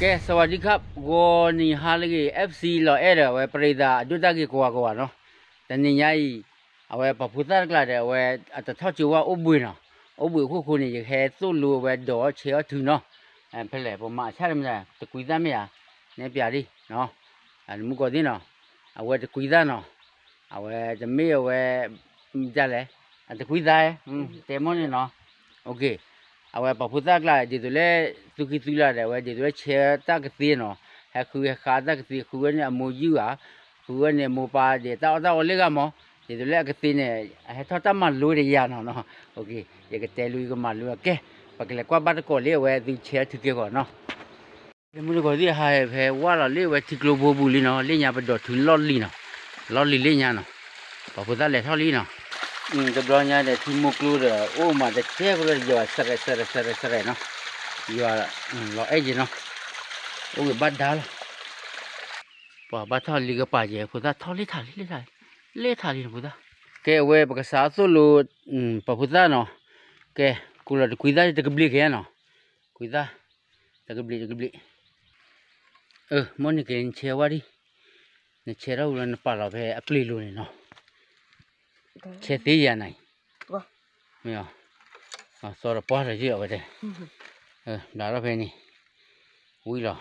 ကဲ สวัสดีครับ ဂီၤနံၤဟါလၢအဂ့ၤ F C လီၤအဲၣ်ဒီး အဝဲပရံသးအဒိၣ်တၢ်ဂ့ၤကိးဂၤကိးဂၤနီၤ, တနံၤညါအံၤ အဝဲပှၤဖိသၣ်တကျါဒီး အဝဲအတထီၣ်ကၠိဝဲအိၣ်ဘှံးနီၤ, အိၣ်ဘှံးအခိၣ်ဃိန့ၣ် ယကဟဲသိၣ်လိဝဲဒိးဆဲးအီၣ်ထုးနီၤ, ဖဲလဲၣ် ပမၤအဆၣ်တမ့ၢ် တကွံသၣ်မ့ၢ်ဧါ, နဲပျးဒ်နီၤ, မုၢ်ကီၤသ့ၣ်နီၤ, အဝဲတကွံသၣ်နီၤ, အဝဲတမ့ၢ်အဝဲ မ့ၢ်ဒ်လဲၣ်, အတကွံသၣ်, တဲမိၣ်န့ၣ်နီၤ, အဝဲပှၤဖိသၣ်ကျါ ဒ်သိးလၢ သူခံသူလၢ်ဒီး အဝဲဒ်သိးလၢဆဲးတၢ်ကသ့နီၤ, ဟဲဃုဟဲဃါတၢ်ကသ့ ဃုဝဲန့ၣ်အမိၢ်ယုၢ်ဧါ, ဃုဝဲန့ၣ်အမိၢ်ပၢ်ဒီးတၢ်အီၣ်တၢ်အီလၢဂၤမး, ဒ်သိးလၢအကသ့န့ၣ် အဟဲထီၣ်တၢ်မၤလိတယၤနီၤနီၤ, ယကတဲလူ ယကမၤလိအကဲ, ပကလဲၤကွၢ်ဘၣ်တကိးလၢအဝဲသုဆဲးအီၣ်ထုးကဲဂီၤနီၤ တမုၢ်တကိးသ့ၣ်ဟးဟဲဖဲဝၣ်လီၤလၢအဝဲထံကျိဘိပူၤလံနီၤ, လၢညါပဒိးထုးလီၢ်လံၤနီၤ, လီၢ်လံၤလၢညါနီၤ, ပှၤဖိသၣ်လဲၤထီၣ်လံနီၤ, တဘျီညါဒီးထံမိၢ်ကျိဒီး အိၣ်မးတကဲဖိလၢယွၤစရဲၣ်စရဲၣ်စရဲၣ်စရဲၣ်နီၤ, ယွၤလီၤအဲၣ်က့ၤနီၤ, အိၣ်ဂ့ၤဘၣ်ဒါလီၤ, ပှၤဘၣ်ထီၣ်လံကပၤကဲ ဖိသၣ်ထီၣ်လံထးလံလံထးလံ, လံထးလံဖိသၣ်, ကဲအဝဲပကစးသိၣ်လိ ပှၤဖိသၣ်နီၤ, ကဲ ကိးလီၤတကွံသၣ်တကဘျံးကဲနီၤ, ကွံသၣ် တကဘျံးတကဘျံး, အၢ မိၢ်န့ၣ်က့ၤနဆဲးဝါဒံး, နဆဲးထီၣ်ဝံၤလီၤနပာ်လီၤဖဲအပျ့ၤလိၤန့ၣ်နီၤ, ဆဲးသ့ယၤနၤအံၤ, မ့ၢ်, သီဒီးပှၢ်လီၤယုၢ်အဝဲတဲ, ဘျးထီၣ်ဖဲန့ၣ်, ဝံၤလီၤ,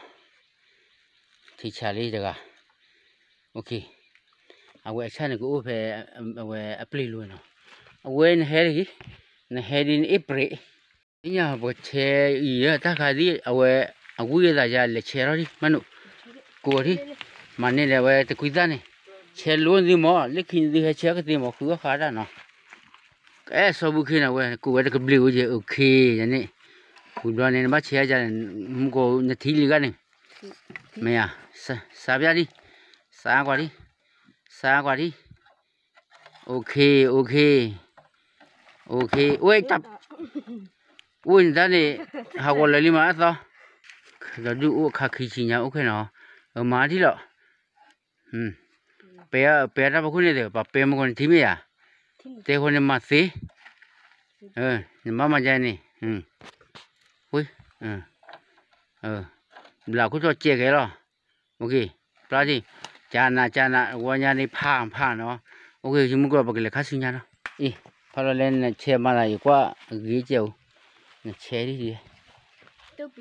ထံဆးလံတဂၤ, အဝဲအဆၣ်န့ၣ်ကအိၣ်ဖဲ, အဝဲအပျ့ၤလိၤနီၤ, အဝဲနဟဲတဂ့ၤ, နဟဲဒ်နအ့ၣ်ပြဲး လၢညါပဆဲးအံၤတၢ်ခါဒ်အဝဲ, အဝံအသးယၤလဲၤဆဲးထီၣ်ဒံး မနုၤ, ကိးဒံး, မၤန့ၢ်ဒီးအဝဲတကွံသၣ်န့ၣ်, ဆဲးလိနသုမး လၢခံနသုဟဲဆဲးကသ့မး ဃုအီၣ်ဃါတၢ်နီၤ, ကဲစီၤဘူခ့နီၤဝဲ ကိးဝဲတကဘျံးအိၣ်ကဲ အိၣ်ခ့ယၤန့ၣ်, ဝံၤဘျီန့ၣ် နဘၣ်ဆဲးယၤန့ၣ်, မူကိးနထံလံၤဂၤန့ၣ်, မ့ၢ်ဧါ, စးပျၢ်ဒံး, စးကွၢ်ဒံး, စးကွၢ်ဒံး, အိၣ်ခ့, အိၣ်ခ့, အိၣ်ခ့, အိၣ်, အိၣ်နတၢ်န့ၣ်, ဟးဂီၤလၢာ်လံမးအသီ, ဒီးဒုးအိၣ်ခါခံဆံညါအိၣ်ခဲနီၤ, မၤထံၣ်လီၤ, ပဲတၢ်ပခိၣ်န့ၣ်ဒီး ပှၤပဲမုၢ်ကီၤနထံမ့ၢ်ဧါ, တဲဃိန့ၣ်မၤသ့, နဘၣ်မၤဒ်န့ၣ်, ဝံၤ, ဘျးခိၣ်ထီၣ်ကဲကဲလီၤ, ပျၢ်ဒံး, ကနးကနး ဝီညါန့ၣ်ဖးဖးနီၤ, ယမုၢ်ကီၤ ပကလဲၤခါဆူညါနီၤ, အံၤ, ဖးလီၤလဲနဆဲးမၤသးယကွၢ်ဂ့ၤကဲဧိၤ, နဆဲးဒ်,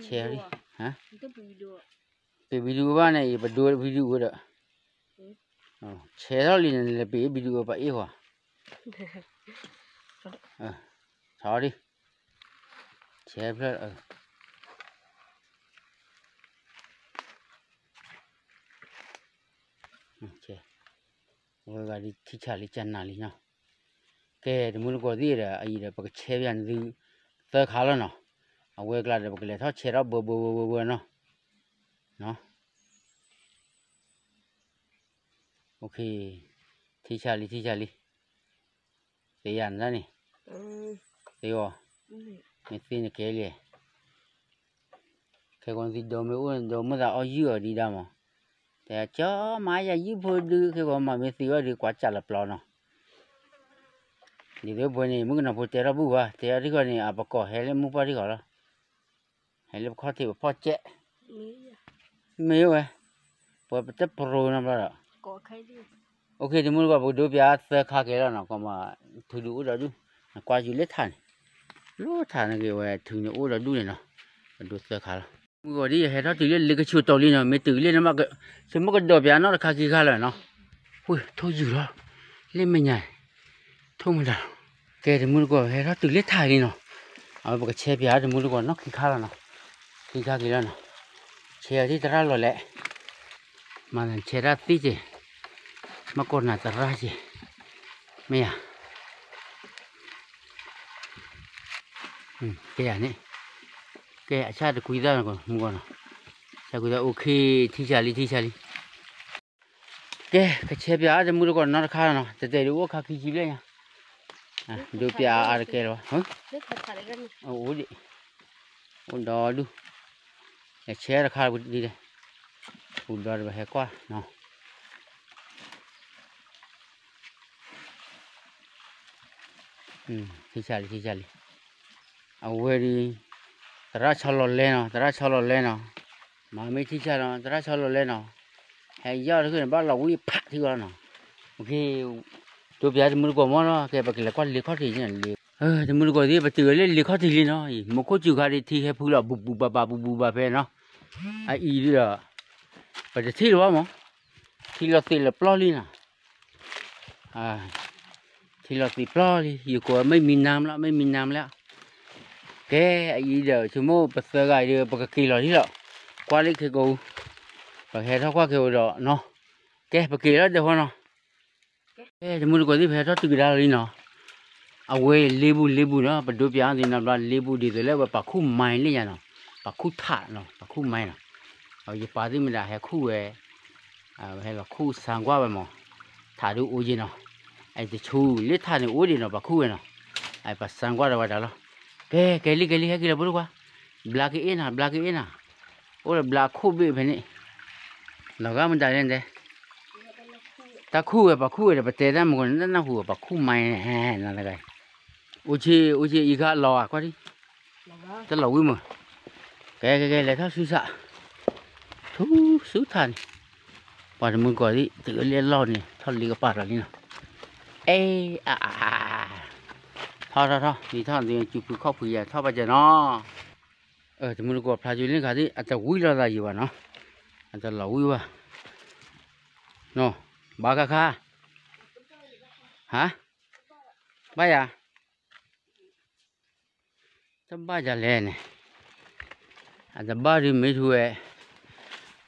ဆဲးဒ်, ပ့ၤ video ဘၣ်န့ၣ် ယပဒိ video ဒီး, ဆဲးထီၣ်လံန့ၣ် နလဲၤပ့ၤ video ပှၤအ့ၣ်ဃီ, ထီၣ်ဒံး, ဆဲးဖျၢၣ်, ဝဲဂၤဒ်ထံဆးလံကနးလံနီၤ, ကဲ တမုၢ်တကိးသ့ၣ်ဒီး အအံၤဒီး ပကဆဲးပယၤနသု သၢခါလီၤနီၤ, အဝဲကျါဒီး ပကလဲၤထီၣ်ဆဲးထီၣ်ဘၢဘၢဘၢဘၢဘၢနီၤ, ထံဆးလံ ထံဆးလံ, သ့ယၤနတၢ်န့ၣ်, သ့အီၤ, မ့ၢ်သ့နကဲလံ, ခဲကိးနသံဒိးမ့ၢ်အိၣ်ဒီးမုၢ်သးအီၣ်ယုၢ်အီၤဒံးဒၣ်မး, တဲကၠီမၤယၤယုၢ်ဖိဒုး ခဲကိးမၤမ့ၢ်သံအီၤဒုး ကွၢ်စးလၢပျီနီၤ, ဒ်သိးပဝဲန့ၣ် မုၣ်ကနီၤဖိတဲထီၣ်ဘူၣ်ဘၣ် တဲအီၤထံဃီန့ၣ် အပကိးဟဲလၢမုၢ်ပှၢ်ထံဃီလီၤ, ဟဲလၢပခီၣ်ထံးပဖီၣ်ကဲး, မ့ၢ်ဝဲ, ပဝဲပတပရိနီတဘျီဒီး, အိၣ်ခ့ တမုၢ်တကိး ပကဒိးပျးသၢခါကဲလီၤနီၤ, ကီမး ထုးဒုးအိၣ်ဒီးဒူၣ်, နကွၢ်ယူၤလၢထးန့ၣ်, လၢထးန့ၣ်က့ၤဝဲ ထုးန့ၣ်အိၣ်ဒီးဒူၣ်န့ၣ်နီၤ, ပဒိးသၢခါလီၤ, မုၢ်ဂီၤဒ် ယဟဲထီၣ်တုၤလၢလ့ကဆူးတီၤလံနီၤ, မ့ၢ်တုၤလၢနဘၣ်, သုမ့ၢ်ကဒိးပျးနီတခါခံခါလီၤနီၤ, ဝ့ၢ် ထိၣ်ယုာ်လီၤ, လၢမဲာ်ညါ, ထိၣ်မတၤလီၤ, ကဲ တမုၢ်တကိး ဟဲထီၣ်တုၤလၢထးလံနီၤ, အဝဲပကဆဲးပျးတမုၢ်တကိးနီၢ်ခံခါလီၤနီၤ, ခံခါက့ၤလီၤနီၤ, ဆဲးအီၤဒ်သရၣ်လီၤလဲၣ်, မၤသးဆဲးတၢ်သ့က့ၤ, မ့ၢ်ကိးနၤသရၣ်က့ၤ, မ့ၢ်ယၤ ကဲယၤန့ၣ်, ကဲအဆၣ်တကွံသၣ်မုၢ်ဂီၤနီၤ, ဆၣ်ကွံသၣ်အိၣ်ခ့ ထံဆးလံ ထံဆးလံ, ကဲ ကဆဲးပျးအါတမုၢ်တကိးနီတခါလီၤနီၤ, တတဲဒုးအိၣ်ခါခံဆံဘျဲၣ်ညါ, ဒုးပျးအါတကဲလီၤ, အိၣ်ဒံး, အိၣ်ဒီဒူၣ်, ကဆဲးတခါဒ်လဲၣ်, အိၣ်ဒီဒီးပဟဲကွၢ်နီၤ ထံဆးလံ ထံဆးလံ, အဝဲဒ်, သရၣ်ဆီလီၤလဲနီၤ သရၣ်ဆီလီၤလဲနီၤ, မ့ၢ်ထံဆါနီၤ သရၣ်ဆီလီၤလဲနီၤ, ဟဲယီၢ်တခုန့ၣ် ဘၣ်လီၤဝံၢ်ဖးထံအီၤနီၤ, ဒိပၠးတမုၢ်တကိးမီၢ်နီၤ, ကဲ ပကလဲၤကွၢ်လ့ခီၣ်ထံးန့ၣ်လ့, တမုၢ်တကိးသ့ၣ် ပတုၤလၢလ့ခီၣ်ထံးလံနီၤ, မိၢ်ခိၣ်စူၤခါဒ်ထံဟဲဖုလီၤ ဘူးဘူးဘၣ်ဘၣ် ဘူးဘူးဘၣ်ဖဲနီၤ, အအံၤဒုဒီး ပတထံၣ်လၢၤဘၣ်မး, ထံလီၤသ့းလၢပျီလံနီၤ ထံလီၤသ့းပျီလံ ယကိးမ့ၢ်မံနါမးလီၤ မ့ၢ်မံနါမးလီၤ, ကဲ အအံၤဒီး ဆိကမိၣ်ပသၢဂၤအံၤဒီး ပကက့ၤလီၤလံလီၤ, ကွၢ်လၢခဲကိးအူ, ပကဟဲထီၣ်ကွၢ်ခဲအူဒီးနီၤ, ကဲ ပက့ၤလီၤဒီးဃီနီၤ, ကဲ တမုၢ်တကိးသ့ၣ် ပဟဲထီၣ်တုၤကဒါလီၤလံနီၤ, အဝဲလ့ဘူးလ့ဘူးနီၤ ပဒိပၠးအီၤသ့ၣ်နီၤ ဘျီလ့ဘူးဒ်သိးလၢဝဲပာ်ခူၣ်မါန့ၣ်ညါနီၤ, ပာ်ခူၣ်ထးနီၤ ပာ်ခူၣ်မါနီၤ, ယပၢ်သ့ၣ်မတၤဟဲခူၣ်ဝဲ ဟဲလီၤခူၣ်ဆါကွၢ်ဝဲမး, ထးဒုအိၣ်ယ့ၢ်နီၤ, အတဆူလၢထးန့ၣ်အိၣ်ဒံးနီၤ ပှၤခူၣ်ဝဲနီၤ, ပှၤဆါကွၢ်ဒီးဝဲဒၣ်လီၤ, ကဲ ကဲလံ ကဲလံ ဟဲက့ၤလီၤဖိဒိၣ်ခွါ, ဘျါက့ၤအ့ၣ်နၤ ဘျါက့ၤအ့ၣ်နၤ, အိၣ်ဒီးဘျါခိၣ်ဘ့ၣ်ဖဲန့ၣ်, လီၤဂာ်မတၤလဲၣ်တဲ, တၢ်ခူၣ်ဝဲ ပှၤခူၣ်ဝဲဒီး ပတဲတၢ်မုၢ်ကီၢ်န့ၣ် တၢ်နၢ်ဟူဝဲ ပှၤခူၣ်မါန့ၣ်, အိၣ်ဆ့ အိၣ်ဆ့ အံၤခါလီၤဧါ ကွၢ်ဒံး တလီၤဝံၣ်မး, ကဲ ကဲ ကဲ လဲၤထီၣ်ဆူဆး, ဆူ ဆူထးန့ၣ်, ပှၤတမုၢ်တကိးသ့ၣ် တုၤလၢအလီၢ်န့ၣ် ထီၣ်လ့ကပၤဒီးလံနီၤ, အဲ အါ အါ အါ ထီၣ်ထီၣ်ထီၣ် လံထီၣ် စူၤဖုခီၣ်ဖုယၤ ထီၣ်ဘၣ်ကဲနီၤ, တမုၢ်တကိးဖျါကၠိလ့ၣ်ခါသ့ၣ် အတဝံၣ်လိာ်သးယံၤဘၣ်နီၤ, အတလီၤဝံၣ်ဘၣ်, နီၤ, ဘါခါခါ, ဟါ, ဘၣ်ယၤ တဘၣ်ယၤလဲၣ်န့ၣ်, အတဘၣ်ဒုးမ့ၢ်ထူဝဲ,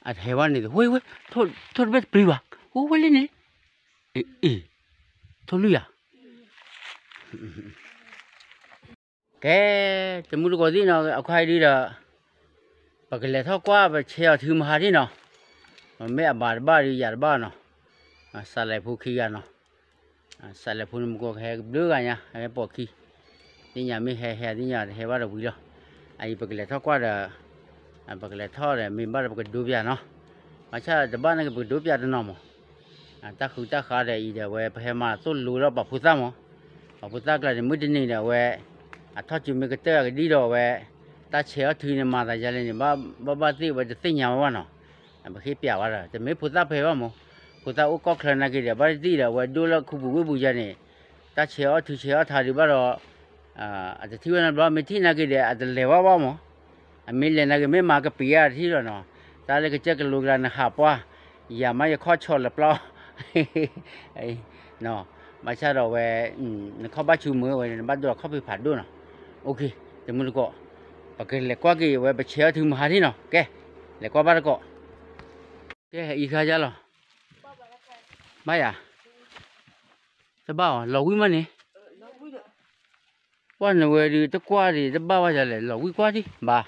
အတဟဲဝဲန့ၣ် ဝဲ ဝဲ ထိၣ်တဘ့ၣ်တပျံၤဘၣ်, အိၣ်ဝဲလံန့ၣ်, အ့ အ့ ထိၣ်လွံၢ်ယၤ ကဲ, တမုၢ်တကိးသ့ၣ်နီၤ အခါအံၤဒုဒီး, ပကလဲၤထီၣ်ကွၢ် ပဆဲးအီၤထုမဟါဒံးနီၤ, မ့ၢ်အဘၣ်တဘၣ်ဒုး ယၤတဘၣ်နီၤ, စးလဲၤဖိခံဂၤနီၤ, စးလဲၤဖိန့ၣ်မူကီၢ်ကဟဲကဘျုးဂၤညါ ဟဲပိာ်ခံ, သ့ၣ်ညါမ့ၢ်ဟဲဟဲသ့ၣ်ညါတဟဲဘၣ်ဒီးဝံၤလီၤ, အအံၤပကလဲၤထီၣ်ကွၢ်ဒီး, ပကလဲၤထီၣ်ဒီး မ့ၢ်ဘၣ်ဒီးပကဒိပၠးနီၤ, ဘၣ်ဆၣ်တဘၣ်နာ်က့ ပကဒိပၠးတနီၤမး တၢ်ဃုတၢ်ဃါဒီးအံၤဒီး အဝဲပဟဲမၤသိၣ်လိဒီးပာ်ဖိသၣ်မး, ပာ်ဖိသၣ်ကျါန့ၣ် မုၢ်တနံၤဒီးအဝဲ, အထီၣ်စုမ့ၢ်ကတၢၢ်အကဒံဒီးအဝဲ, တၢ်ဆဲးအီၣ်ထုန့ၣ် မၤသးယါလဲၣ်န့ၣ် ဘၣ်ဘၣ်သ့ၣ်ဝဲတသ့ၣ်ညါဝဲဘၣ်နီၤ, ပဟ့ၣ်ပၠးဝဲဒီး တမ့ၢ်ဖိသၣ်ဖဲဘၣ်မး, ဖိသၣ်အိၣ်ကီၢ်ချၢနာ်က့ဒီး ဘၣ်တသ့ၣ်ဒီး အဝဲဒိၣ်လၢခူပူၤဝ့ၢ်ပူၤယါန့ၣ်, တၢ်ဆဲးအီၣ်ထုဆဲးအီၣ်ထးဒုးဘၣ်ဒီး အတထံၣ်ဝဲနီတဘျီ မ့ၢ်ထံၣ်နာ်က့ဒီး အတလဲၤဝဲဘၣ်မး, အမ့ၢ်လဲၤနာ်က့ မ့ၢ်မၤကပံာ်ဧါတထံၣ်လီၤနီၤ, တၢ်လၢကစၢၢ်ကလိကျါ နဟးပှၢ်, ယၤမးယခီၣ်ဆီၣ်လၢပျီ, ဘၣ်ဆၣ်ဒီးဝဲ, နခီၣ်ဘၣ်ဆူမုာ်ဝဲ နဘၣ်ဒိးခီၣ်ဖံးဖးဒိၣ်နီၤ, အိၣ်ခ့, တမုၢ်တကိး, ပကလဲၤကွၢ်က့ၤဝဲ ပဆဲးအီၣ်ထုမဟါထံနီၤ, ကဲ, လဲၤကွၢ်ဘၣ်တကိး, ကဲ အံၤခါယါလီၤ, ဘၣ်ယၤ တဘၣ်အီၤ လီၤဝံၣ်မးန့ၣ်, ပှၢ်နဝဲဒုးတကွၢ်ဒံး တဘၣ်ဘၣ်ယၤလဲၣ် လီၤဝံၣ်ကွၢ်ဒံး ဘၣ်,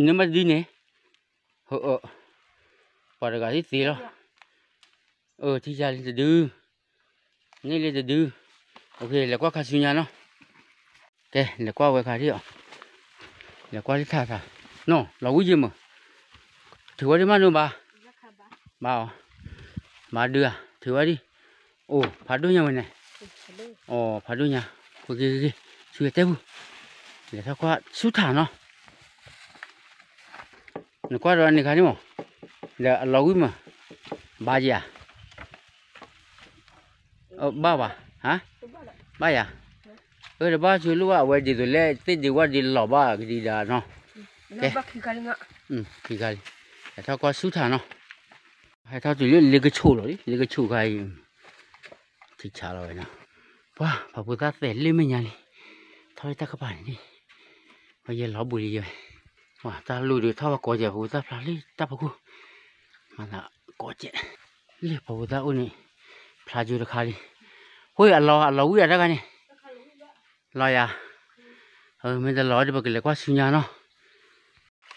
နမ့ၢ်ဒုးန့ၣ်, ပှၤတဂၤသ့ၣ်သ့လီၤ, ထံၣ်ယၤလံတဒု, န့ၢ်လံတဒု, လဲၤကွၢ်ခါဆူညါနီၤ, ကဲ လဲၤကွၢ်ဝဲခါဒံးအီၤ, လဲၤကွၢ်လံထးထး, နီၤ လီၤဝံၣ်ယံၤမး, ထုးဝဲဒံးမးနီၤဘၣ်, ဘၣ်အီၤ, ဘၣ်ဒုးဧါ ထုးဝဲဒံး, အိၣ်ဖးဒိၣ်ညါဝဲန့ၣ်, အိၣ်ဖးဒိၣ်ညါ, ဃ့က့ၤဃ့က့ၤ, ဆူယတဲပူၤ, လဲၤထီၣ်ကွၢ်ဆူထးနီၤ နကွၢ်ဒီးန့ၣ်ခါန့ၣ်မး, ဒီးအလီၤဝံၣ်မး, ဘၣ်ယၤ, ဘၣ်ဘၣ်, ဟါ, ဘၣ်ယၤ, အၢ တဘၣ်ဆိလိၣ်ဘၣ် အဝဲဒ်သိးလဲၣ် သ့ၣ်ဒံးဝၣ်ဒံးလီၤဘၣ်ကဒံးဒၣ်နီၤ, ကဲ, ခံခါလံ, ဟဲထီၣ်ကွၢ်ဆူထးနီၤ, ဟဲထီၣ်တုၤလၢလ့ကဆိးလီၤလံ လ့ကဆိးခါအံၤ ထံဆးလီၤဝဲနီၤ, ပှၤ ပှၤဖိသၣ်သဲးလၢမဲာ်ညါလံ, ထီၣ်လၢတၢ်ကပၤန့ၣ်လံ, ပှၤယဲလီၤဘှံးလံယဲ, ပှၤတၢ်လူၢ်ဒုးထီၣ်ပှၤကိးကဲး ပှၤဖိသၣ်ဖျါလံတၢ်ဖီခိၣ်, မၤသးကိးကဲး, လၢပှၤဖိသၣ်အိၣ်န့ၣ်, ဖျါကၠိတခါလံ, ဃိအလီၤ အလီၤဝံၣ်အတၢ်ခါန့ၣ်, လီၤယၤ, မ့ၢ်တလီၤဒီးပကလဲၤကွၢ်ဆူညါနီၤ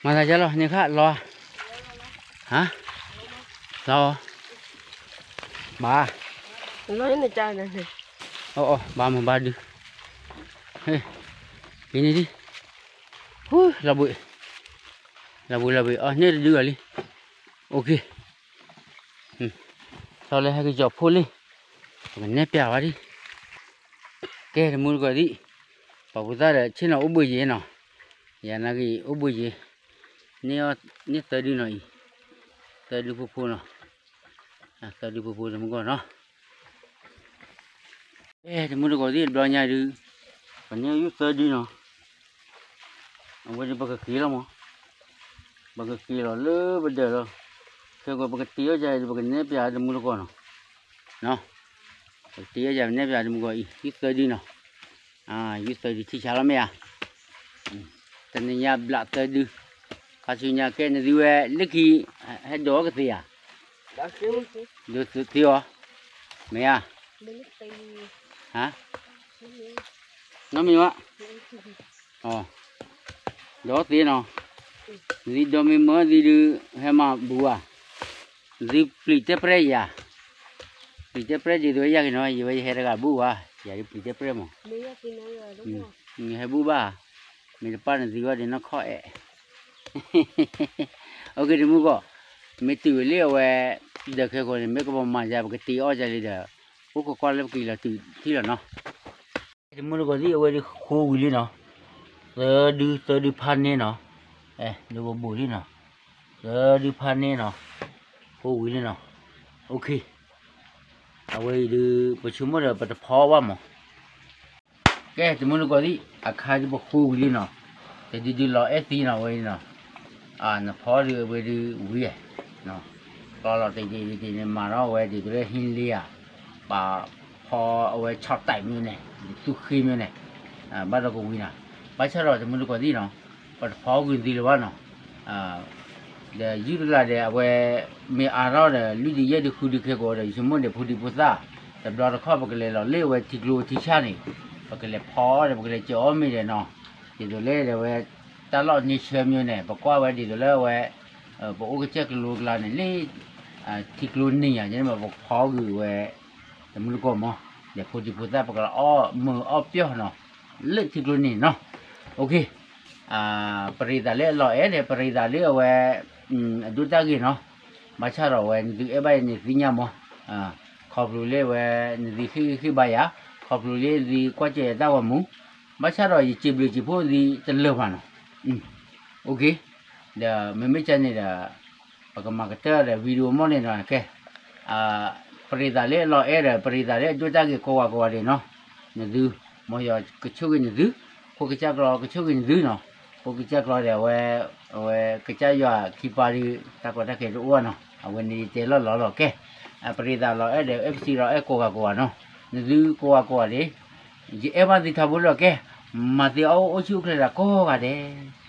မၤသးယါလီၤ န့ၣ်ခါလီၤ, ဟါ, လီၤ, ဘၣ်, အီ ဘၣ်မၤဘၣ်ဒုး, ဟ့ၣ်, ဟ့ၣ်န့ၣ်ဒံး, လီၤဘှံး, လီၤဘှံးလီၤဘှံး အီ န့ၢ်တဒုဂၤလံ, အိၣ်ခ့, ထီၣ်လၢဟဲက့ၤကၠီၤဖိလံ, ပကနဲၣ်ပျးဝဲဒံး, ကဲ တမူတကိးသ့ၣ်, ပှၤဖိသၣ်ဒီးဆ့ၣ်နီၤအိၣ်ဘှံးယံၤနီၤ, ယၤနာ်က့အိၣ်ဘှံးယံၤ, န့ၢ်သၢဒုနီၤအံၤ, သၢဒုဖိဖိနီၤ, သၢဒုဖိဖိတမူတကိးနီၤ. အဲ တမူတကိးသ့ၣ်တဘျီညါဒုး, ပန့ၢ်ယူၢ်သၢဒုနီၤ, အဝဲဒုးပကက့ၤလီၤမး, ပကက့ၤလီၤလၢပဒၢးလီၤ, ခဲကီးပကတ့အီၣ်ယၤဒုး ပကနဲၣ်ပျးတမူတကိးနီၤ, ပကတ့အီၣ်ယၤ ပနဲၣ်ပျးတမူတကိးအံၤ ယူၢ်သၢဒုနီၤ. ယူၢ်သၢဒုထံၣ်ဆါလီၤမ့ၢ်ဧါ, တနံၤညါဘျးသၢဒု, ခါဆူညါကဲနသုဝဲလၢခံ, ဟဲဒိးအီၣ်ကသ့ဧါ, ဒိးသ့အီၤ, မ့ၢ်ဧါ, နီတမံၤဘၣ်, ဒိးသ့နီၤ, နသုဒိးမ့ၢ်မၢသံဒုး ဟဲမၤဘူးဧါ, နသုပျံၤတဲပြဲၢ်ယၤ, ပျံၤတဲပြဲၢ်ဒ်သိးယၤက့ၤနီၤ ယဝဲယဟဲတဂၤဘူၣ်ဧါ, ယၤဒုးပျံၤတဲပြဲၢ်မး, ဟဲဘူၣ်ဘၣ်, မ့ၢ်တပၢ်နသုဝဲဒၣ်နီၢ်ခီအဲၣ် အိၣ်က့ၤ တမူတကိး, မ့ၢ်တုၤဝဲလၢအဝဲ, ဒၢးခဲကိာ်န့ၣ် မ့ၢ်ကဘၣ်မၤယၤ ပကတ့အီၣ်ယၤလံဒီး, အိၣ်ကကွၢ်လၢပက့ၤလီၤတုၤထံၣ်လီၤနီၤ. တမူတကိးသ့ၣ် အဝဲဒုးဃိဝံၤလံနီၤ, သၢဒု သၢဒုဖးန့ၢ်နီၤ, အဲ ဒုးပဘူးလံနီၤ, သၢဒုဖးန့ၢ်နီၤ, ဃိဝံၤလံနီၤ, အိၣ်က့ၤ, အဝဲအံၤဒုး ပဆိကမိၣ်ဒီးပတဖီဘၣ်မး ကဲ တမူတကိးသ့ၣ် အခါဒုးပဃိဝံၤလံနီၤ, တဒုဒုးလီၤအဲၣ်သံနီၤ အဝဲအံၤနီၤ, နဖီဒုးအဝဲဒုးဝံၤ, ကျီလီၤတ့ၢ်တ့ၢ်တ့ၢ်န့ၣ် မၤထီၣ်ဝဲဒ်သိးလၢဟံးလ့ဧါ, ပာ်ဖီအဝဲဆီၣ်တဲာ်မ့ၢ်န့ၣ်, သူဃ့မ့ၢ်န့ၣ်, ဘၣ်ဒီးကဝံၤနီၤ, ဘၣ်ဆၣ်ဒီးတမူတကိးသ့ၣ်နီၤ, ပတဖီဂုာ်သံလၢၤဘၣ်နီၤ ဒီးယုၢ်တဂၤဒီး အဝဲမ့ၢ်အါထီၣ်ဒီး လွံၢ်ဒုယဲၢ်ဒုဃုဒုခဲကိာ်ဒီး ယဆိကမိၣ်ဒီး ဖိဒံဖိသၣ် တဘျီတခီၣ် ပကလဲၤလီၤလၢအဝဲထံကျိထံဆၣ်န့ၣ် ပကလဲၤဖီအီၣ်ဒီး ပကလဲၤကၠီအီၣ်မ့ၤဒီးနီၤ, ဒ်သိးလၢဒီးဝဲ တၢ်လီၢ်န့ဆၢမ့ၢ်န့ၣ် ပကွၢ်ဝဲဒ်သိးလၢအဝဲ ပအိၣ်ကစၢၢ်ကလိကျါန့ၣ် လၢ ထံကျိန့ၣ်ယါန့ၣ် ပကဖီဂုာ်ဝဲ တမူတကိးမး, ဒီးဖိဒံဖိသၣ် ပကလီၤအီၣ်မ့ၤအီၣ်ပျီၢ်နီၤ, လၢထံကျိန့ၣ်နီၤ, အိၣ်က့ၤ ပရံးသးလၢအလီၤအဲၣ်ဒီး ပရံးသးလၢအဝဲ အဒိၣ်တၢ်ဂ့ၢ်နီၤ, ဘၣ်ဆၣ်ဒီးအဝဲ နသုအဲၣ်ဘၣ်အံၤန့ၣ်သ့ၣ်ညါမး, ခီဖျိလၢအဝဲ နသုဃ့ၢ်ဂံၢ်ဃ့ၢ်ဘါယၤ, ခီဖျိလၢသုကွၢ်စၢၤယတၢ်ဂီၤမူ, ဘၣ်ဆၣ်ဒီးယစံးဘျုးစံးဖှိၣ်သုတလၢာ်ဘၣ်နီၤ, အိၣ်က့ၤ, ဒီးမ့မ့ၢ်ကန့ၣ်ဒီး ပကမၤကတၢၢ်ဒီး video မီၢ်န့ၣ်နီၤ, ကဲ ပရံးသးလၢအလီၤအဲၣ်ဒီး ပရံးသးလၢအဒိၣ်တၢ်ဂ့ၢ်ကိးဂၤကိးဂၤဒဲးနီၤ, နသု မ်ယွၤကဆိၣ်ဂ့ၤနသု, ဖိကစၢ်ကျီကဆိၣ်ဂ့ၤနသုနီၤ, ဖိကစၢ်ကျီဒီးအဝဲ အဝဲကစၢ်ယွၤခံပၢ်ဒီး တၢ်ကီတၢ်ခဲတအိၣ်ဘၣ်နီၤ, အဝဲန့ၣ်ယတဲလီၤလီၤလီၤ ကဲ, ပရံးသးလီၤအဲၣ်ဒီး FC လီၤအဲၣ်ကိးဂၤကိးဂၤနီၤ, နသုကိးဂၤကိးဂၤဒဲး ယအဲၣ်ဘၣ်သုထီဘိလီၤ ကဲ, မၤသ့အီၣ်အိၣ်ဆူၣ်အိၣ်ချ့သးကိးဂၤဒဲး